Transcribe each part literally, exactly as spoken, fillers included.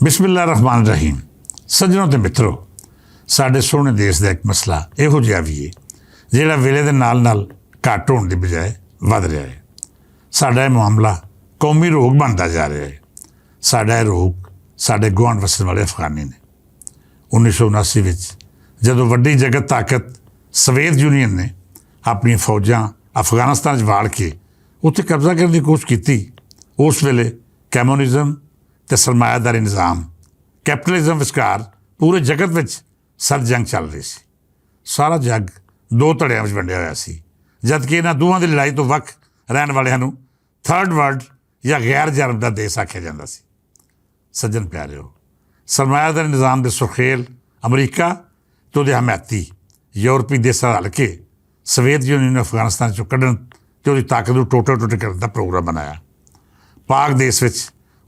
بسم اللہ الرحمن الرحیم۔ سجنوں تے مترو، ساڈے سوہنے دیش دا اک مسئلہ ایہو جہا وی ہے، جہڑا ویلے دے نال نال گھٹ ہون دی بجائے ودھ رہیا ہے۔ ساڈا ایہہ معاملہ قومی روگ بندا جا رہیا ہے۔ ساڈا ایہہ روگ ساڈے گوانڈ وسن والے افغانی نے۔ انیس سو اناسی وچ جدوں وڈی جگت طاقت سویت یونین نے اپنی فوجاں افغانستان وچ واڑ کے اتھے قبضہ کرنے دی کوشش کیتی، اس ویلے کمیونزم تے سرمایہ داری نظام، کیپٹلزم وچکار پورے جگت وچ سرد جنگ چل رہی سی۔ سارا جگ دو تڑیاں وچ ونڈیا ہویا سی، جد کہ انہاں دوہاں دی لڑائی توں وکھ رہن والیاں نوں تھرڈ ورلڈ یا غیر جرم دا دیس آکھیا جاندا سی۔ سجن پیارے ہو، سرمایہ داری نظام دے سرخیل امریکہ تے اوہدے حمایتی یورپی دیساں رل کے سویت یونین نوں افغانستان چوں کڈن تے اوہدی طاقت نوں ٹوٹے ٹوٹے کرن دا پروگرام بنایا۔ پاک دیس وچ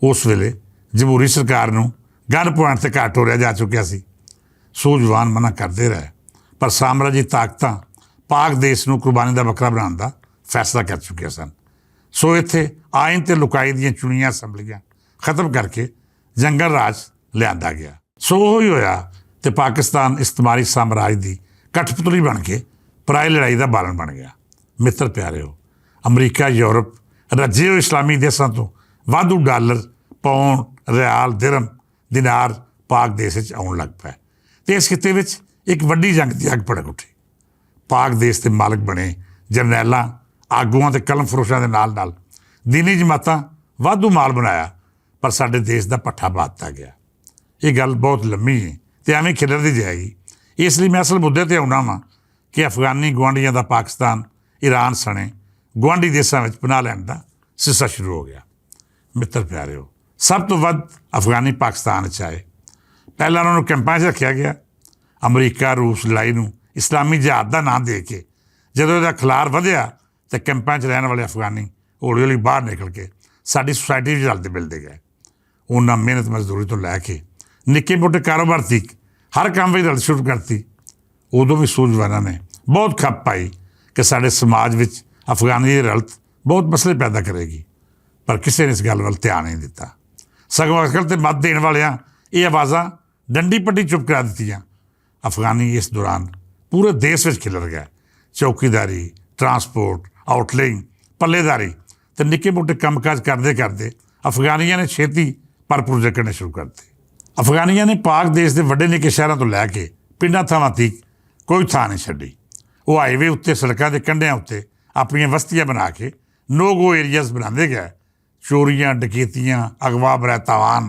اس ویلے جمہوری سرکار نوں گن پوائنٹ تے گھر ٹوریا جا چکیا سی۔ سوجوان منع کردے رہے، پر سامراجی طاقتاں پاک دیس نوں قربانی دا بکرا بنان دا فیصلہ کر چکیا سن۔ سو اتھے آئین تے لکائی دیاں چنیاں اسمبلیاں ختم کر کے جنگل راج لیاندا گیا۔ سو ہوئی ہویا تے پاکستان استعماری سامراج دی کٹھ پتلی بن کے پرائی لڑائی دا بالن بن گیا۔ متر پیارے ہو، امریکہ یورپ رجے ہوئے اسلامی دیساں توں وادھو ڈالر، پاؤنڈ، ریال، درم، دینار پاک دیس وچ آؤن لگ پے، تے اس خطے وچ اک وڈی جنگ دی اگ پڑک اٹھی۔ پاک دیس دے مالک بنے جرنیلاں، آگواں تے قلم فروشاں دے نال نال دینی جماعتاں وادھو مال بنایا، پر ساڈے دیس دا پٹھا بادتا گیا۔ یہ گل بہت لمبی ہے تے ایویں کھلر دی جائے گی۔ اس لئی میں اصل مدعے تے آؤنا واں کہ افغانی گوانڈیاں دا پاکستان ایران سنے گوانڈی دیساں وچ پناہ لین دا سلسلہ شروع ہو گیا۔ متر پیارے ہو، سب توں ودھ افغانی پاکستان وچ آئے۔ پہلا انہاں نوں کیمپاں وچ رکھیا گیا۔ امریکہ روس لڑائی نوں اسلامی جہاد دا ناں دے کے جدوں دا کھلار ودھیا، تے کیمپاں وچ رہن والے افغانی ہولی ہولی باہر نکل کے ساڈی سوسائٹی وچ رلدے ملدے گئے۔ انہاں محنت مزدوری توں لے کے نکے موٹے کاروبار تک ہر کم وچ رل شروع کرتی۔ ادوں وی سوجواناں نے بہت کھپ پائی کہ ساڈے سماج وچ افغانی دی رلت بہت مسئلے پیدا کرے گی، پر کسے نے اس گل ول دھیان نہیں دتا۔ سگوں اکل تے مت دین والیاں یہ آوازاں ڈنڈی پٹی چپ کرا دتیاں۔ افغانی اس دوران پورے دیش وچ کھلر گئے۔ چوکیداری، ٹرانسپورٹ، آؤٹلنگ، پلے داری تے نکے موٹے کم کاج کردے کردے افغانیاں نے چھیتی پر پرزے کرنے شروع کر دتے۔ افغانیاں نے پاک دیش دے وڈے نکے شہراں توں لے کے پنڈاں تھاواں تک کوئی تھاں نہیں چھڈی۔ وہ ہائی وے اتے سڑکاں دے کنڈیاں اتے اپنیاں وستیاں بنا کے نو گو ایریاز بناندے گئے۔ چوریاں، ڈکیتیاں، اغوا برائے تاوان،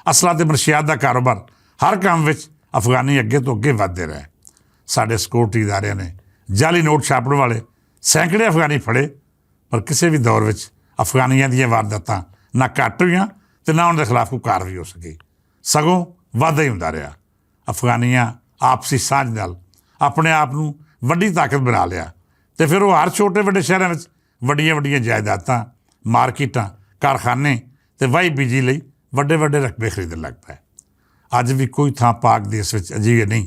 اصلاح تے منشیات دا کاروبار، ہر کام وچ افغانی اگے توں اگے ودھدے رہے۔ ساڈے سکیورٹی اداریاں نے جعلی نوٹ چھاپن والے سینکڑے افغانی پھڑے، پر کسے وی دور وچ افغانیاں دیاں وارداتاں نہ گھٹ ہوئیاں تے نہ انہاں دے خلاف کوئی کاروائی ہو سکی، سگوں ودھدا ہی ہوندا رہیا۔ افغانیاں آپسی سانجھ نال اپنے آپ نوں وڈی طاقت بنا لیا، تے فیر او ہر چھوٹے وڈے شہراں وچ وڈیاں وڈیاں جائیداداں، مارکیٹاں، کارخانے تے وائی بیجی لئی وڈے وڈے رقبے خریدن لگ پئے۔ اج وی کوئی تھاں پاک دیش وچ اجیہے نہیں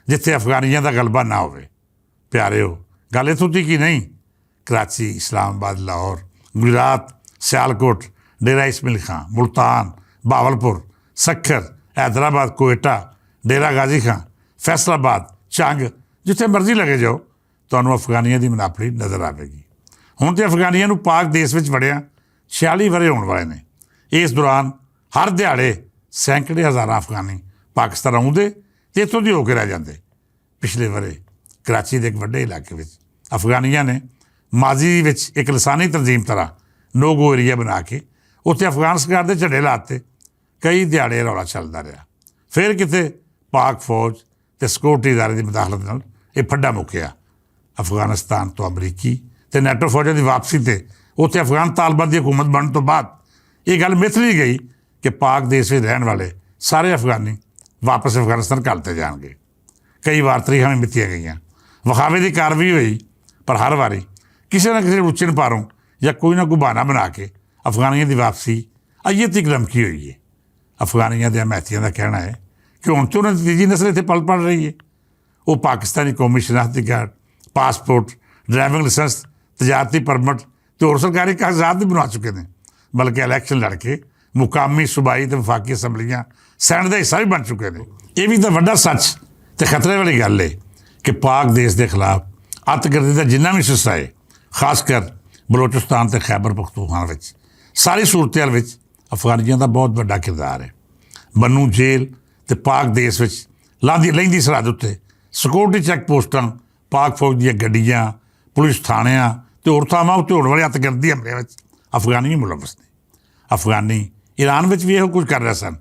جتھے افغانیاں دا غلبہ نہ ہووے۔ پیارے ہو، گل اتھوں تک ہی نہیں۔ کراچی، اسلام آباد، لاہور، گجرات، سیالکوٹ، ڈیرہ اسماعیل خان، ملتان، بہاولپور، سکھر، حیدرآباد، کوئٹہ، ڈیرہ غازی خان، فیصل آباد، چنگ، جتھے مرضی لگے جاؤ، تانوں افغانیاں دی مناپڑی نظر آوے گی۔ ہن تے افغانیاں نوں پاک دیش وچ وڑیاں چھیالی ورے ہون والے نے۔ اس دوران ہر دیہاڑے سینکڑے ہزاراں افغانی پاکستان آؤندے تے اتھوں دی ہو کے رہ جاندے۔ پچھلے ورے کراچی دے اک وڈے علاقے وچ افغانیاں نے ماضی وچ اک لسانی تنظیم طرح نو گو ایریا بنا کے اتھے افغان سرکار دے جھنڈے لاتے۔ کئی دیہاڑے رولا چلدا رہیا، فیر کتے پاک فوج تے سکیورٹی ادارے دی مداخلت نال ایہہ پھڈا مکیا۔ افغانستان توں امریکی تے نیٹو فوجاں دی واپسی تے اتھے افغان طالبان دی حکومت بنن توں بعد ایہہ گل متھ لی گئی کہ پاک دیش وچ رہن والے سارے افغانی واپس افغانستان گھلتے جان گئے۔ کئی وار تریخاں وی متیاں گئیاں، وخاوے دی کاروائی ہوئی، پر ہر واری کسے نہ کسے اچن پاروں یا کوئی نہ کوئی بہانا بنا کے افغانیاں دی واپسی ایہہ تک لمکی ہوئی ہے۔ افغانیاں دیاں محتیاں دا کہنا ہے کہ ہن تے انہاں دی تیجی نسل اتھے پل پڑ رہی ہے۔ وہ پاکستانی قومی شناختی کارڈ، پاسپورٹ، ڈرائیونگ لائسنس، تجارتی پرمٹ تے اور سرکاری کاغذات بھی بنوا چکے نے، بلکہ الیکشن لڑ کے مقامی صوبائی تے وفاقی اسمبلیاں سینٹ دا حصہ وی بن چکے نے۔ ایہ وی تاں وڈا سچ تے خطرے والی گل اے کہ پاک دیش دے خلاف اتگردی دا جنہاں وی سسا اے، خاص کر بلوچستان تے خیبر پختونخوا وچ، ساری صورتحال وچ افغانیاں دا بہت وڈا کردار اے۔ بنوں جیل تے پاک دیش وچ لاندی لیندی سرحد اتے سکیورٹی چیک پوسٹاں، پاک فوج دیاں گڈیاں، پولیس تھانیاں تے ہور تھاواں اتے ہون والے اتگردی حملے وچ افغانی وی ملوث نے۔ افغانی ایران وچ وی ایہو کچھ کر رہے سن۔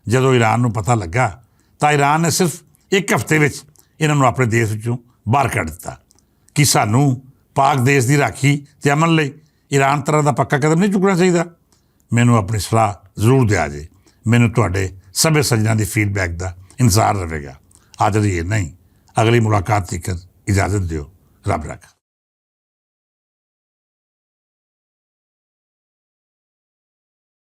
جدوں ایران نوں پتہ لگا، تاں ایران نے صرف اک ہفتے وچ انہاں نوں اپنے دیش وچوں باہر کڈ دتا۔ کہ سانوں پاک دیش دی راکھی تے امن لئی ایران طرح دا پکا قدم نہیں چکنا چاہیدا؟ مینوں اپنی صلاح ضرور دیا جے۔ مینوں تہاڈے سبھے سجناں دی فیڈ بیک دا انتظار رہے گا۔ آج یہ نہیں، اگلی ملاقات تک اجازت دیو۔ رب رکھ۔